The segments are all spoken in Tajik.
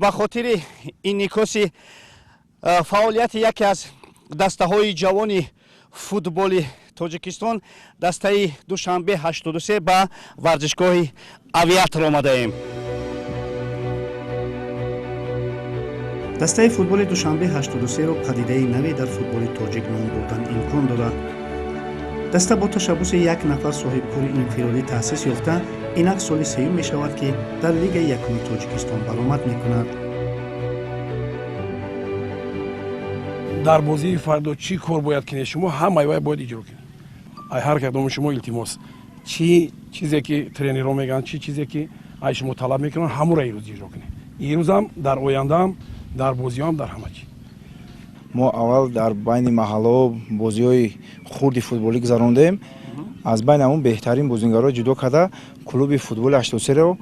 Ба хотири инъикоси фаъолияти яке аз дастаҳои ҷавони футболи Тоҷикистон, дастаи Душанбе 83, ба варзишгоҳи Авиатор омадаем. Дастаи футболи Душанбе 83-ро падидаи наве дар футболи тоҷик ном бурдан имкон дорад. Даста бо ташаббуси як нафар соҳибкори инфиродӣ таъсис ёфта, инак соли сеюм мешавад, ки дар Лигаи якуми Тоҷикистон баромад мекунад. Дар бозии фардо чӣ кор бояд кунед, шумо ҳамаи вай бояд иҷро кунед. Ай ҳар кадоми шумо илтимос, чӣ чизе ки тренерҳо мегӯянд, чӣ чизе ки ай шумо талаб мекунанд, ҳамуро ирӯз иҷро кунед, ирӯзам, дар ояндаам, дар бозиҳоам, дар ҳама чӣ. Мо аввал дар байни маҳаллаҳо бозиҳои хурди футболӣ гузарондем. Аз байни ҳамон беҳтарин бозингарро ҷудо карда, клуби футболи 83-ро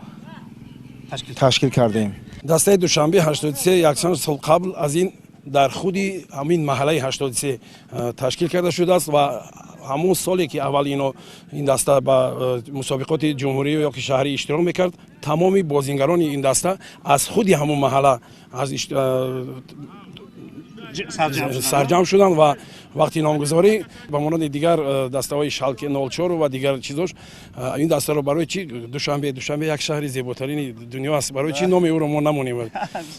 ташкил кардем. Дастаи Душанбе 83 якчанд сол қабл аз ин дар худи ҳамин маҳаллаи 83 ташкил карда шудааст ва ҳамон соле ки аввал ино ин даста ба мусобиқоти ҷумҳурӣ ё ки шаҳрӣ иштирок мекард, тамоми бозингарони ин даста аз худи ҳамон маҳалла аз сарҷамъ шуданд ва вақти номгузорӣ ба монанди дигар дастаҳои Шалке 04 ва дигар чизош ин дастаро барои чи Душанбе? Душанбе як шаҳри зеботарини дунё аст, барои чи номи ӯро мо намонем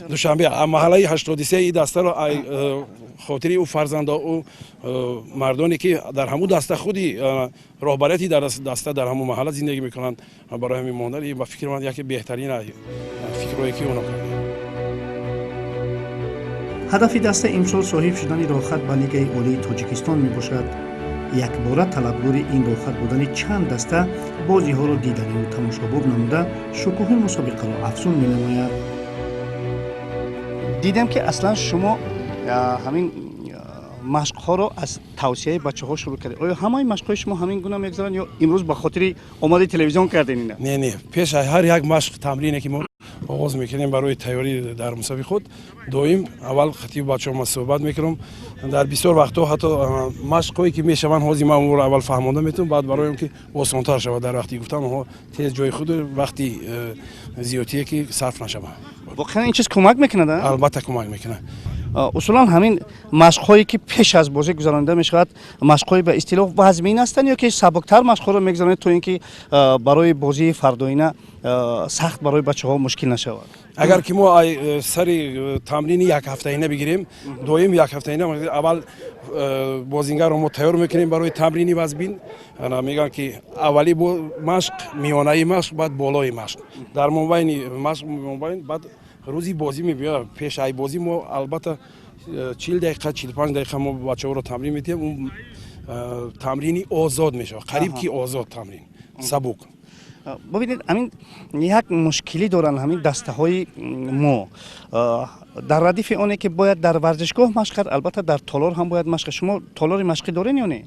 Душанбе? Маҳаллаи 83 ин дастаро хотири ӯ фарзандо, ӯ мардоне ки дар ҳамун даста, худи роҳбарияти дар даста дар ҳамун маҳалла зиндагӣ мекунанд, барои ҳамин мондан. Ба фикри ман, яке беҳтарин фикрҳое ки оно кардем. Ҳадафи даста имсол соҳиб шудани роҳхат ба Лигаи Олии Тоҷикистон мебошад. Якбора талабгори ин роҳхат будани чанд даста бозиҳоро диданиву тамошобоб намуда, шукӯҳи мусобиқаро афзун менамояд. Дидем, ки аслан шумо ҳамин машқҳоро аз тавсияи бачаҳо шурӯъ кардед. Оё ҳамаи машқҳои шумо ҳамин гуна мегузаранд ё имрӯз ба хотири омадаи телевизион кардем ина? Не, пеш аз ҳар як машқ, тамрине ки мо оғоз мекунем барои тайёрӣ дар мусобиқот, доим аввал хатиби бачаҳо ман суҳбат мекунам. Дар бисёр вақтҳо ҳатто машқҳое ки мешаванд, ҳозир ман онро аввал фаҳмонда метавонам, баъд барои он ки осонтар шавад, дар вақти гуфтан онҳо тез ҷои худ, вақти зиёдтие ки сарф нашавад. Воқеан ин чиз кӯмак мекунад? Албатта, кӯмак мекунад. Усулан ҳамин машқҳое ки пеш аз бозӣ гузаронида мешавад, машқҳои ба истилоҳ вазмин ҳастанд ё ки сабуктар машқҳоро мегузаронед, то ин ки барои бозии фардоина сахт барои бачаҳо мушкил нашавад? Агар ки мо сари тамрини якҳафтаина бигирем, доим якҳафтаина аввал бозингарро мо тайёр мекунем барои тамрини вазбин. Мегӯянд ки аввали машқ, миёнаи машқ, баъд болои машқ, дар мобайни машқ, мобайн, баъд рӯзи бозӣ мебиёяд. Пеш ай бозӣ мо албатта 40 дақиқа, 45 дақиқа мо бачаҳоро тамрин медиҳем. Он тамрини озод мешавад, қариб ки озод тамрин, сабук. Бибинед, ҳамин як мушкилӣ доранд ҳамин дастаҳои мо. Дар радифи оне ки бояд дар варзишгоҳ машқ кард, албатта дар толор ҳам бояд машқ. Шумо толори машқӣ дорен ё не?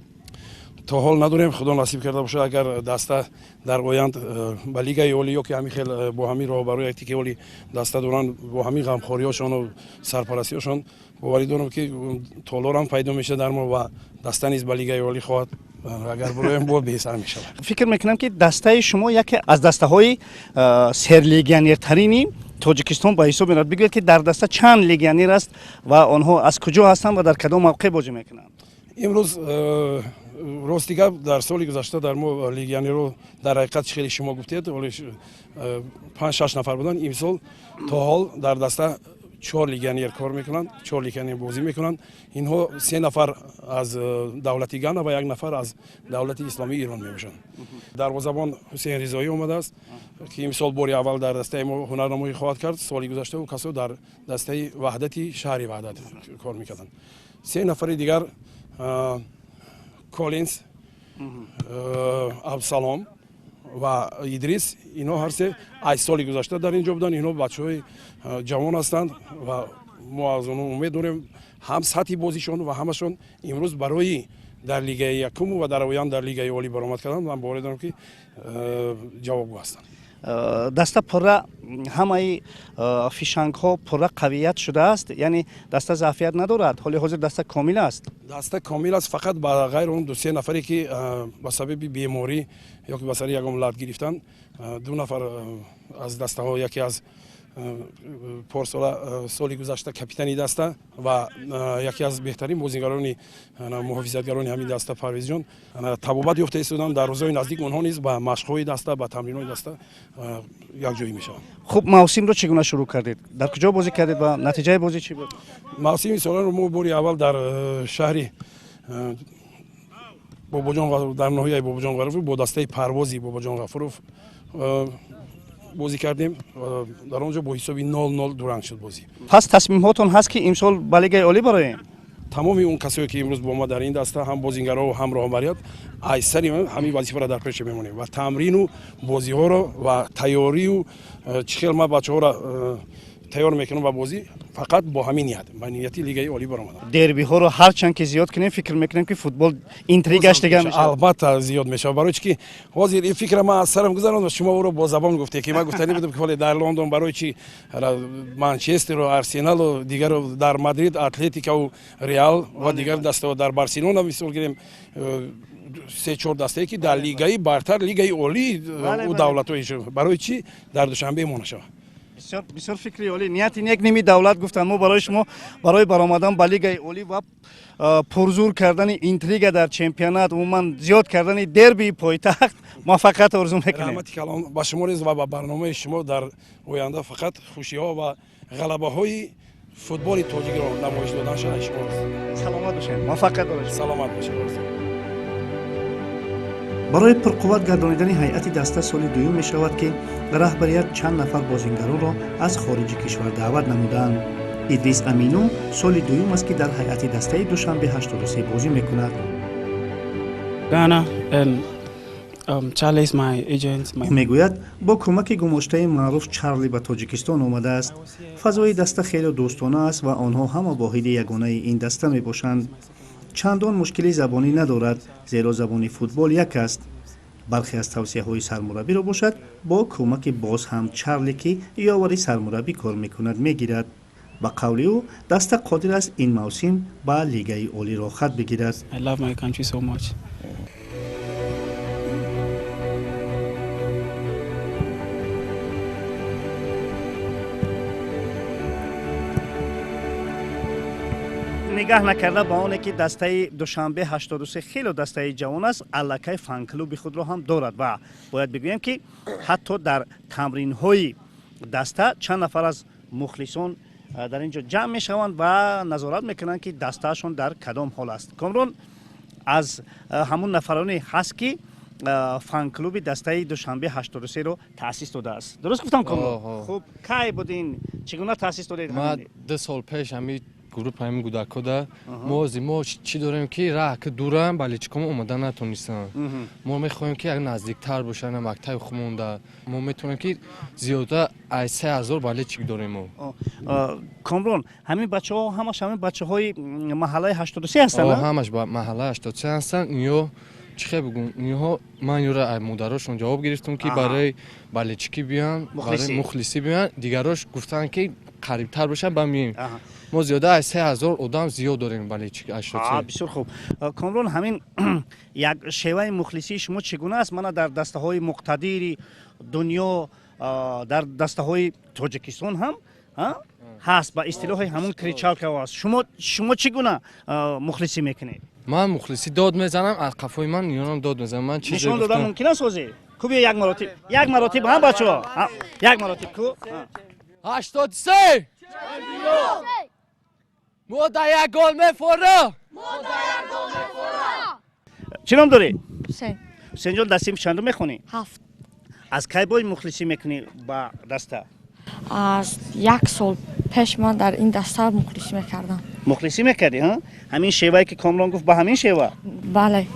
То ҳол надорем. Худо насиб карда бошад, агар даста дар оянд ба Лигаи олӣ ё ки ҳамин хел бо ҳамин роҳбарои ки оли даста доранд, бо ҳамин ғамхориҳошону сарпарастиҳошон, боварӣ дорам, ки толорам пайдо мешавад дар мо ва даста низ ба Лигаи олӣ хоҳад, агар бироем, бо беҳтар мешавад. Фикр мекунам, ки дастаи шумо яке аз дастаҳои серлегионертарини Тоҷикистон ба ҳисоб меравад. Бигӯед, ки дар даста чанд легионер аст ва онҳо аз куҷо ҳастанд ва дар кадом мавқеъ бозӣ мекунанд? Имрӯз, рости гап, дар соли гузашта дар мо легионерро дар ҳақиқат, хеле шумо гуфтед, панҷ шаш нафар буданд. Имсол то ҳол дар даста чор легионер кор мекунанд, чор легионер бозӣ мекунанд. Инҳо се нафар аз давлати Гана ва як нафар аз давлати Исломии Ирон мебошанд. Дарвозабон Ҳусейн Ризоӣ омадааст, ки имсол бори аввал дар дастаи мо ҳунарнамоӣ хоҳад кард. Соли гузашта ӯ касо дар дастаи Ваҳдати шаҳри Ваҳдат кор мекарданд. Се нафари дигар, Колинс, Абсалом ва Идрис, инҳо ҳар се ай соли гузашта дар ин ҷо буданд. Инҳо бачаҳои ҷавон ҳастанд ва мо аз онҳо умед дорем, ҳам сатҳи бозишон ва ҳамашон имрӯз барои дар Лигаи якуму ва дар оянд дар Лигаи олӣ баромад карданд. Ман боварӣ дорам, ки ҷавобгӯ ҳастанд. Даста пурра, ҳамаи фишангҳо пурра қавият шудааст, яъне даста заъфият надорад? Ҳоли ҳозир даста комил аст? Даста комил аст, фақат ба ғайр он ду се нафаре, ки ба сабаби беморӣ ё ки ба сари ягон лат гирифтан, ду нафар аз дастаҳо, яке аз Порсола, соли гузашта капитани даста ва яке аз беҳтарин бозигарони, муҳофизатгарони ҳамин даста Парвезҷон табобат ёфта истоданд. Дар рӯзҳои наздик онҳо низ ба машқҳои даста, ба тамринҳои даста якҷоӣ мешаванд. Хуб, мавсимро чӣ гуна шурӯъ кардед? Дар куҷо бозӣ кардед ва натиҷаи бозӣ чӣ буд? Мавсими соларо мо бори аввал дар шаҳри Бобоҷон, дар ноҳияи Бобоҷон Ғафуров бо дастаи Парвози Бобоҷон Ғафуров бозӣ кардем. Дар он ҷо бо ҳисоби 0-0 дуранг шуд бозӣ. Пас тасмимҳотон ҳаст, ки имсол ба Лигаи олӣ бароем? Тамоми он касое, ки имрӯз бо ма дар ин даста, ҳам бозингаро, ҳам роҳбарият, аз сари ҳамин вазифаро дар пеш мемонем ва тамрину бозиҳоро ва тайёрию чӣ хел ма бачаҳоро тайёр мекунам ба бозӣ, фақат бо ҳамин ният, ба нияти Лигаи олӣ баромадам. Дербиҳоро ҳарчанд ки зиёд кунем, фикр мекунем, ки футбол интригаш дигар мешавад. Албатта, зиёд мешавад. Барои чӣ ки ҳозир ин фикра ман аз сарам гузарондам, шумо ӯро бо забон гуфте, ки ман гуфтанӣ будам, ки ҳоле дар Лондон барои чӣ Манчестеру Арсеналу дигару, дар Мадрид Атлетикаву Реал ва дигар дастаҳо, дар Барселона мисол гирем, се чор дастае, ки дар лигаи бартар, лигаи олии ӯ давлатҳои, барои чӣ дар Душанбе мо нашавад? Бисёр, бисёр фикри олӣ. Нияти нек ними давлат гуфтанд. Мо барои шумо барои баромадан ба Лигаи олӣ ва пурзур кардани интрига дар чемпионат, умуман зиёд кардани дербии пойтахт муваффақият орзу мекунем. Раҳмати калон ба шумо низ ва ба барномаи шумо. Дар оянда фақат хушиҳо ва ғалабаҳои футболи тоҷикро намоиш додан шояд шумо. Саломат бошед, муваффақият бошед. Саломат бошед. Барои пурқувват гардонидани ҳайати даста соли дуюм мешавад, ки раҳбарият чанд нафар бозингаронро аз хориҷи кишвар даъват намуданд. Идрис Амину соли дуюм аст, ки дар ҳайати дастаи Душанбе 83 бозӣ мекунад. Ӯ мегӯяд, бо кӯмаки гумоштаи маъруф Чарли ба Тоҷикистон омадааст. Фазои даста хеле дӯстона аст ва онҳо ҳама воҳиди ягонаи ин даста мебошанд. Чандон мушкили забонӣ надорад, зеро забони футбол як аст. Бархе аз тавсияҳои сармураббиро бошад, бо кӯмаки боз ҳам Чарли, ки ёвари сармураббӣ кор мекунад, мегирад. Ба қавли ӯ, даста қодир аст ин мавсим ба Лигаи олӣ роҳхат бигирад. I love my country so much. Нигаҳ накарда ба оне, ки дастаи Душанбе 83 хеле дастаи ҷавон аст, аллакай фан-клуби худро ҳам дорад ва бояд бигӯем, ки ҳатто дар тамринҳои даста чанд нафар аз мухлисон дар ин ҷо ҷамъ мешаванд ва назорат мекунанд, ки дастаашон дар кадом ҳол аст. Комрон аз ҳамун нафароне ҳаст, ки фан-клуби дастаи Душанбе 83-ро таъсис додааст. Дуруст гуфтам, Комрон? Хуб, кай буд ин, чӣ гуна таъсис додед? Ман 2 сол пеш ҳами группа, ҳами кӯдакода. Мо чӣ дорем, ки раҳ ки дурам, болельщикомо омада натонистанд. Мо мехоҳем, ки як наздиктар бошад мактаби худмонда. Мо метавонем, ки зиёда аз 3000 болельщик дорем мо. Комрон, ҳамин бачаҳо ҳамаш ҳамин бачаҳои маҳаллаи 83 ҳастанд? Ҳамаш маҳаллаи 83 ҳастанд. Ё чӣ хел бигӯм, инҳо ман ёра аз модарошон ҷавоб гирифтам, ки барои болельщикӣ биёянд, барои мухлисӣ биёянд. Дигарош гуфтанд, ки қарибтар бошад, ба мием. Мо зиёда аз 3000 одам зиёд дорем болельщик. Бисёр хуб. Комрон, ҳамин як шеваи мухлисии шумо чӣ гуна аст? Мана, дар дастаҳои муқтадири дунё, дар дастаҳои Тоҷикистон ҳам ҳаст, ба истилоҳи ҳамун кричалка аст. Шумо чӣ гуна мухлисӣ мекунед? Ман мухлисӣ дод мезанам, аз қафои ман ёнам дод мезанам. Ман нишон додан мумкин аст ҳозир? Ку, биё, як маротиб, як маротиб ҳа, бачаҳо, як маротиб ку. 83, мо да як гол мефора. Чӣ ном дорӣ? Ҳусейн. Ҳусейнҷон, дар синфи чандум мехонӣ? Ҳафт. Аз кай бой мухлисӣ мекунӣ ба даста? Аз як сол пеш ман дар ин даста мухлисӣ мекардам. Мухлисӣ мекардӣ, ҳа? Ҳамин шевае, ки Комрон гуфт, ба ҳамин шева? Бале.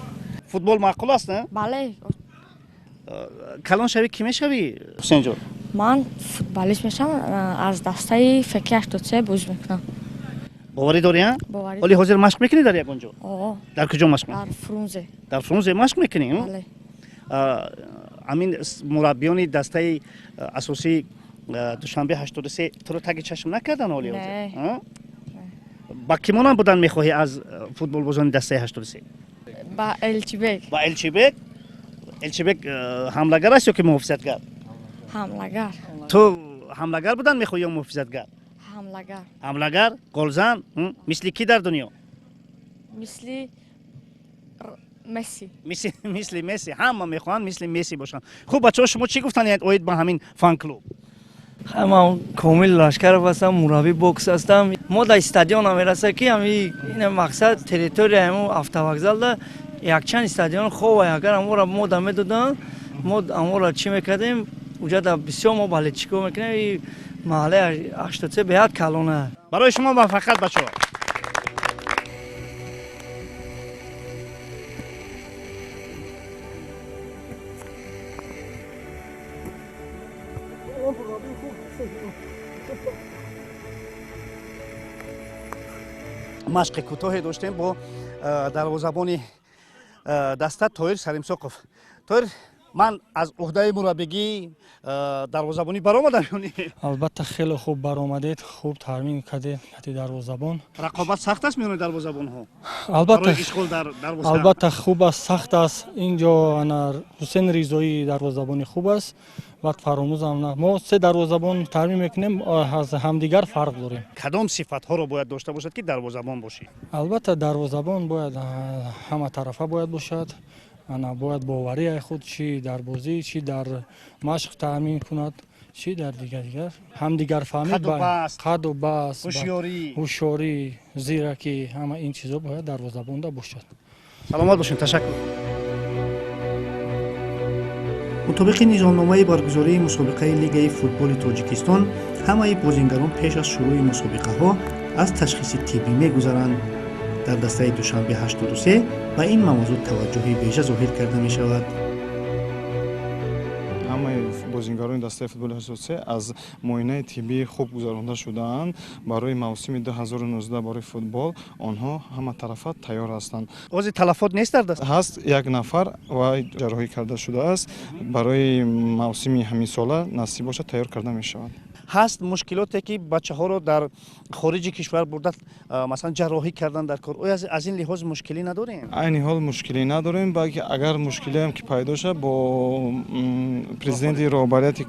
Футбол маъқул аст, на? Бале. Калон шавӣ, кӣ мешавӣ, Ҳусейнҷон? Ман футболист мешавам, аз дастаи ФК 83 бозӣ мекунам. Боварӣ дорӣ, а? Боварӣ. Ҳоли ҳозир машқ мекунӣ дар ягон ҷо? О. Дар куҷо машқ мекунӣ? Дар Фрунзе. Дар Фрунзе машқ мекунӣ? Бале. Ҳамин мураббиёни дастаи асосии Душанбе 83 туро таги чашм накардан ҳоли ҳозир? Не. Ба кӣ монанд будан мехоҳӣ аз футболбозони дастаи 83? Ба Элчибек. Ба Элчибек. Элчибек ҳамлагар аст ё ки муҳофизатгар? Ҳамлагар. Ту Ҳамлагар будан мехоҳӣ ё муҳофизатгар? Ҳамлагар. Ҳамлагар, голзан. Мисли кӣ дар дунё? Мисли Месси. Мисли Месси. Ҳама мехоҳанд мисли Месси бошанд. Хуб, бачаҳо, шумо чӣ гуфтан оид ба ҳамин фан-клуб? Ман Комил Лашкаров ҳастам, мураббии бокс ҳастам. Мо дар стадион мераса ки ин мақсад территорияи мо автовокзалда якчанд стадион хова, агар амора мо да медоданд, мо амора чӣ мекардем? Уҷа да бисёр мо болельщик о мекунем. И маҳаллаи 83 беҳад калона. Барои шумо муваффақият, бачаҳо. Машқи кӯтоҳе доштем бо дарвозабони даста Тоир Салимсоқов. Тоир, ман аз уҳдаи мураббигӣ дарвозабонӣ баромадам ё не? Албатта, хеле хуб баромадед, хуб тармин кардед хати дарвозабон. Рақобат сахт аст миёни дарвозабонҳо? Албатта. Барои ишғол дар дарвоза. Албатта, хуб аст, сахт аст. Инҷо ана Ҳусен Ризоӣ дарвозабони хуб аст, баъд Фаромӯзам. Мо се дарвозабон тармин мекунем, аз ҳамдигар фарқ дорем. Кадом сифатҳоро бояд дошта бошад, ки дарвозабон бошӣ? Албатта, дарвозабон бояд ҳама тарафа бояд бошад, ана бояд боварии худ чӣ дар бозӣ, чӣ дар машқ таъмин кунад, чӣ дар дигар дигар ҳамдигарфаҳмӣ, қаду баст, ҳушёрӣ, зиракӣ, ҳама ин чизо бояд дарвозабонда бошад. Саломат бошед, ташаккур. Мутобиқи низомномаи баргузории мусобиқаи Лигаи футболи Тоҷикистон, ҳамаи бозингарон пеш аз шурӯъи мусобиқаҳо аз ташхиси тиббӣ мегузаранд. Дар дастаи Душанбе 83 ба ин мавзӯъ таваҷҷӯҳи вежа зоҳир карда мешавад. Ҳамаи бозингарони дастаи футболи 83 аз муоинаи тиббии хуб гузаронда шудаанд. Барои мавсими 2019 барои футбол онҳо ҳаматарафа тайёр ҳастанд. Ози талафот нест дар даст? Ҳаст як нафар ва ҷарроҳӣ карда шудааст. Барои мавсими ҳаминсола насиб бошад, тайёр карда мешавад. Ҳаст мушкилоте, ки бачаҳоро дар хориҷи кишвар бурда, масалан, ҷарроҳӣ кардан дар кор? Оё аз ин лиҳоз мушкилӣ надорем? Айни ҳол мушкилӣ надорем, балки агар мушкилиам ки пайдо шавад, бо президенти роҳбарияти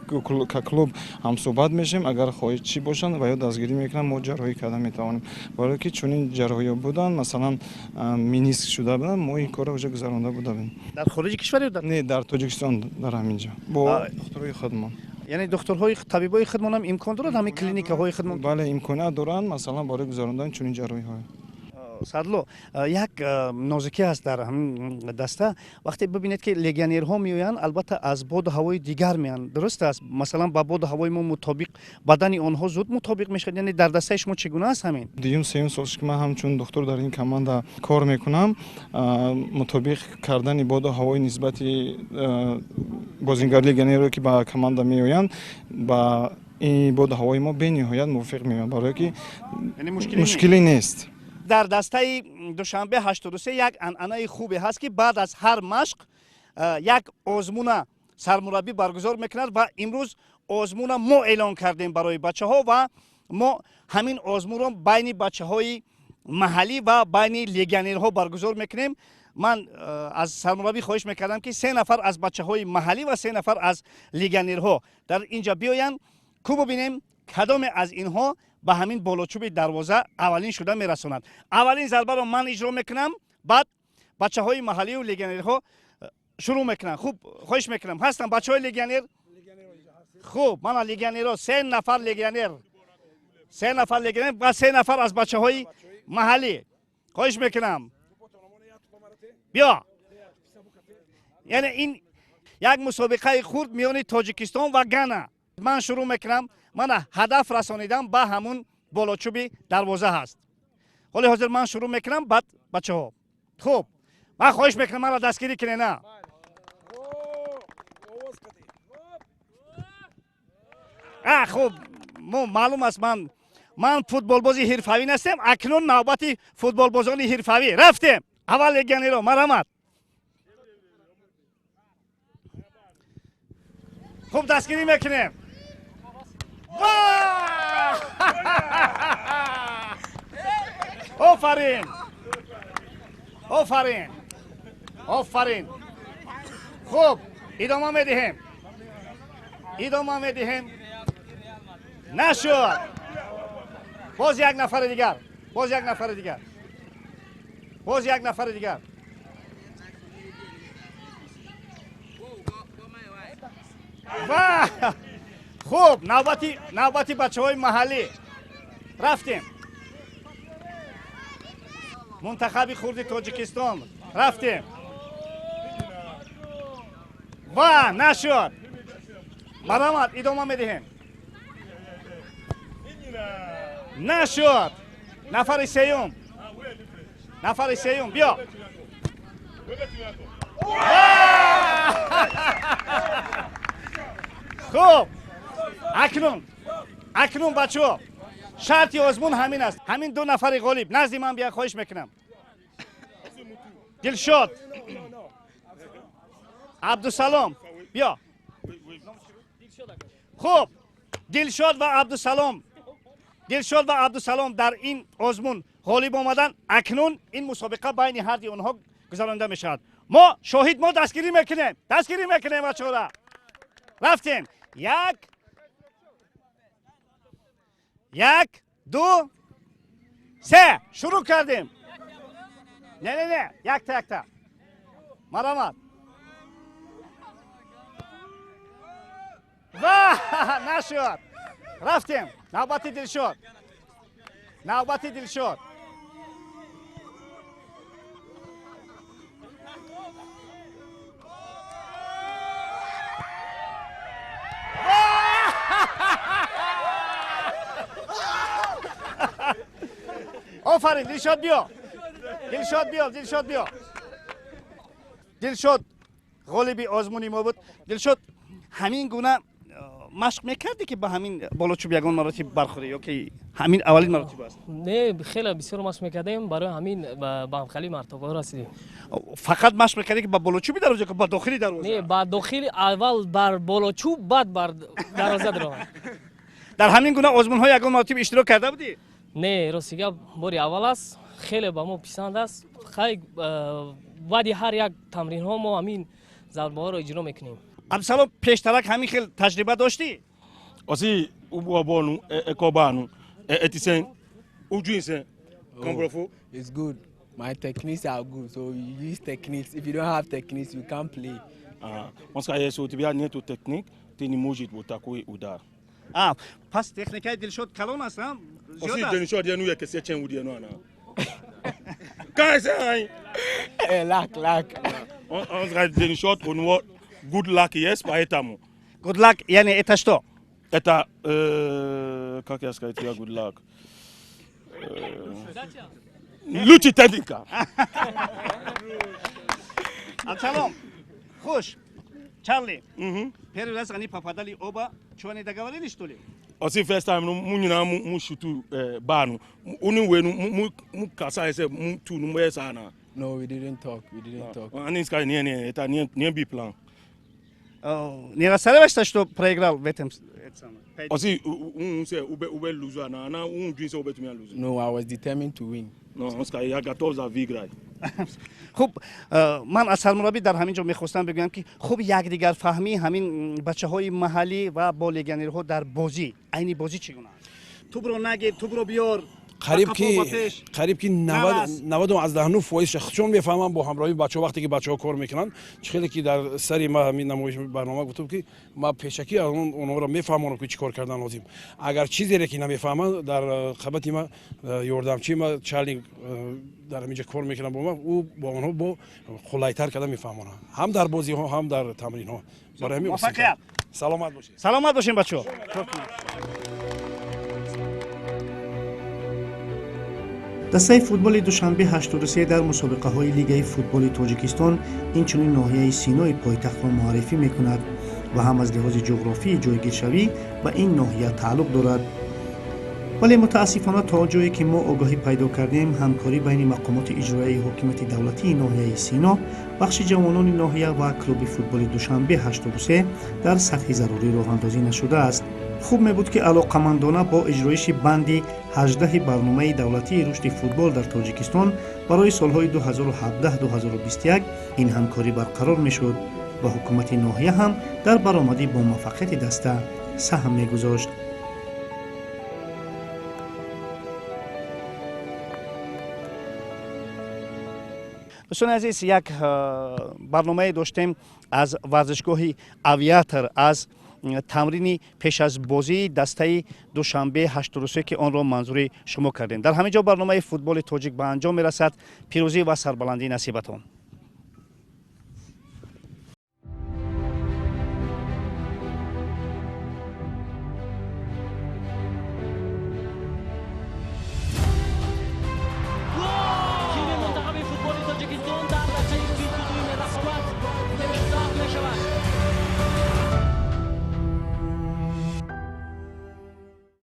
клуб ҳамсӯҳбат мешавем. Агар хоҳишчӣ бошанд ва ё дастгирӣ мекунанд, мо ҷарроҳӣ карда метавонем, барое ки чунин ҷарроҳиҳо буданд, масалан, миниск шуда буданд, мо ин корро уже гузаронда будабем. Дар хориҷи кишвар ё не, дар Тоҷикистон, дар ҳамин ҷо бо духтурои худмон. Яъне духтурҳои, табибои худмонам имкон дорад, ҳамин клиникаҳои худмон? Бале, имконият доранд, масалан, барои гузарондани чунин ҷарроҳиҳо. Садло, як нозикӣ ҳаст дар ҳамин даста. Вақте бибинед, ки легионерҳо меоянд, албатта, аз боду ҳавои дигар меоянд, дуруст аст? Масалан, ба боду ҳавои мо мутобиқ бадани онҳо зуд мутобиқ мешавад. Яъне дар дастаи шумо чӣ гуна аст ҳамин? Дуюм, сеюм сол, ки ман ҳамчун духтур дар ин команда кор мекунам, мутобиқ кардани боду ҳавои нисбати бозингар легионерро, ки ба команда меоянд, ба ин боду ҳавои мо бениҳоят мувофиқ меоянд, барое ки мушкилӣ нест. Дар дастаи Душанбе 83 як анъанаи хубе ҳаст, ки баъд аз ҳар машқ як озмуна сармураббӣ баргузор мекунад, ва имрӯз озмуна мо эълон кардем барои бачаҳо, ва мо ҳамин озмунро байни бачаҳои маҳаллӣ ва байни легионерҳо баргузор мекунем. Ман аз сармураббӣ хоҳиш мекардам, ки се нафар аз бачаҳои маҳаллӣ ва се нафар аз легионерҳо дар инҷа биёянд, ку бубинем, кадоме аз инҳо ба ҳамин болочӯби дарвоза аввалин шуда мерасонад. Аввалин зарбаро ман иҷро мекунам, баъд бачаҳои маҳаллию легионерҳо шурӯъ мекунанд. Хуб, хоҳиш мекунам, ҳастанд бачаҳои легионер? Хуб, мана легионерҳо, се нафар легионер, се нафар легионер ва се нафар аз бачаҳои маҳаллӣ. Хоҳиш мекунам, биё. Яъне ин як мусобиқаи хурд миёни Тоҷикистон ва Гана. Ман шурӯъ мекунам. Мана, ҳадаф расонидам ба ҳамун болочӯби дарвоза ҳаст. Ҳоли ҳозир ман шурӯъ мекунам, баъд бачаҳо. Хуб, ман хоҳиш мекунам, маро дастгирӣ кунед. На, а хуб, маълум аст, ман футболбози ҳирфавӣ нестем. Акнун навбати футболбозони ҳирфавӣ. Рафтем. Аввал легионеро, марҳамат. Хуб, дастгирӣ мекунем. Офарин, офарин, офарин! Хуб, идома медиҳем, идома медиҳем. Нашуд. Боз як нафари дигар. Боз як нафари дигар. Боз як нафари дигар. Ва хуб, навбати бачаҳои маҳаллӣ. Рафтем. Мунтахаби хурди Тоҷикистон. Рафтем. Ва нашуд. Марҳамат, идома медиҳем. Нашуд. Нафари сеюм. Нафари сеюм, биё. Хуб, акнун бачаҳо, шарти озмун ҳамин аст. Ҳамин ду нафари ғолиб назди ман бия, хоҳиш мекунам. Дилшод, Абдусалом, биё. Хуб, Дилшод ва Абдусалом, Дилшод ва Абдусалом дар ин озмун ғолиб омаданд. Акнун ин мусобиқа байни ҳарди онҳо гузаронида мешавад. Мо шоҳид, мо дастгирӣ мекунем, дастгирӣ мекунем бачаҳора. Рафтем. Як, як, ду, се. Шурӯъ кардем. Не, не, не, якта, якта. Марҳамат. Ва нашуд. Рафтем. Навбати Дилшод. Навбати Дилшод. Офарин, Дилшод биё. Дилшод биё, Дилшод биё. Дилшод ғолиби озмуни мо буд. Дилшод, ҳамин гуна машқ мекардӣ ки ба ҳамин болочӯб ягон маротиб бархӯрӣ ё ки ҳамин аввалин маротиб аст? Не, хеле бисёр машқ мекардем, барои ҳамин ба ҳамхали мартабаҳо расидем. Фақат машқ мекардӣ ки ба болочӯби дарвоза ё ба дохили дарвоза? Не, ба дохили, аввал бар болочӯб, баъд бар дарвоза даромад. Дар ҳамин гуна озмунҳо ягон маротиб иштирок карда будӣ? Не, рости гап, бори аввал аст. Хеле ба мо писанд аст. Хай, баъди ҳар як тамринҳо мо ҳамин зарбаҳоро иҷро мекунем. Абдусалом, пештарак ҳамин хел таҷриба доштӣ? Оси убуабону экобану этисен уҷуинсен комброфо. It's good. My techniques are good, so you use techniques. If you don't have techniques, you can't play. Он сказал, если у тебя нету техник, ты не можешь вот такой удар. А, пас техникаи Дилшод калон аст, а? Оси Дилшод я ну я кесе чен уди ну ана. Кайсе ай. Лак, лак. Он сказал, Дилшод у него good luck есть, поэтому. Good luck, яъне это что? Это, как я сказать, я good luck. Лучший техника. Абдусалом, хуш. Чарли, первый раз они попадали оба. Чего они договорились, что ли? Оси first time no mu nyina mu shutu bar no. Oni we no mu kasa ese mu tu no mu esa na. No, we didn't talk. We didn't talk. Они сказали, не, не, это не би план. Не расстраиваешься, что проиграл в этом самом? Оси un se ube lose na na un dream se ube to me lose. No, I was determined to win. No, он сказал, я готов за выиграть. Хуб, ман аз сармураббӣ дар ҳамин ҷо мехостам бигӯям ки хуб якдигарфаҳмӣ ҳамин бачаҳои маҳаллӣ ва бо легионерҳо дар бозӣ, айни бозӣ чӣ гуна аст? Тӯбро нагир, тӯбро биёр. Қариб ки 99% чун мефаҳмам бо ҳамроҳии бачаҳо вақте ки бачаҳо кор мекунанд, чӣ хеле ки дар сари ма ҳамин намоиш барнома гуфтам ки ма пешакӣ онҳоро мефаҳмонам ки чӣ кор кардан лозим. Агар чизере ки намефаҳманд, дар қабати ма ёрдамчи ма Чарли дар ҳаминҷа кор мекунад бо ма, ӯ бо онҳо бо қулайтар карда мефаҳмонад, ҳам дар бозиҳо, ҳам дар тамринҳо. Барои ҳамин муваффақият. Саломат бошед. Саломат бошем бачаҳо. Дастаи футболи Душанбе 83 дар мусобиқаҳои Лигаи футболи Тоҷикистон инчунин ноҳияи Синои пойтахтро муаррифӣ мекунад ва ҳам аз лиҳози ҷуғрофии ҷойгиршавӣ ба ин ноҳия тааллуқ дорад. Вале мутаассифона то ҷое ки мо огоҳӣ пайдо кардем, ҳамкорӣ байни мақомоти иҷроияи ҳокимияти давлатии ноҳияи Сино, бахши ҷавонони ноҳия ва клуби футболи Душанбе 83 дар сатҳи зарурӣ роҳандозӣ нашудааст. Хуб мебуд ки алоқамандона бо иҷроиши банди 18 барномаи давлатии рушди футбол дар Тоҷикистон барои солҳои 2017-2021 ин ҳамкорӣ барқарор мешуд ва ҳукумати ноҳия ҳам дар баромадӣ бо муваффақияти даста саҳм мегузошт. Дӯстони азиз, як барномае доштем аз варзишгоҳи Авиатор, аз тамрини пеш аз бозии дастаи Душанбе 83, ки онро манзури шумо кардем. Дар ҳамин ҷо барномаи Футболи тоҷик ба анҷом мерасад. Пирӯзӣ ва сарбаландӣ насибатон.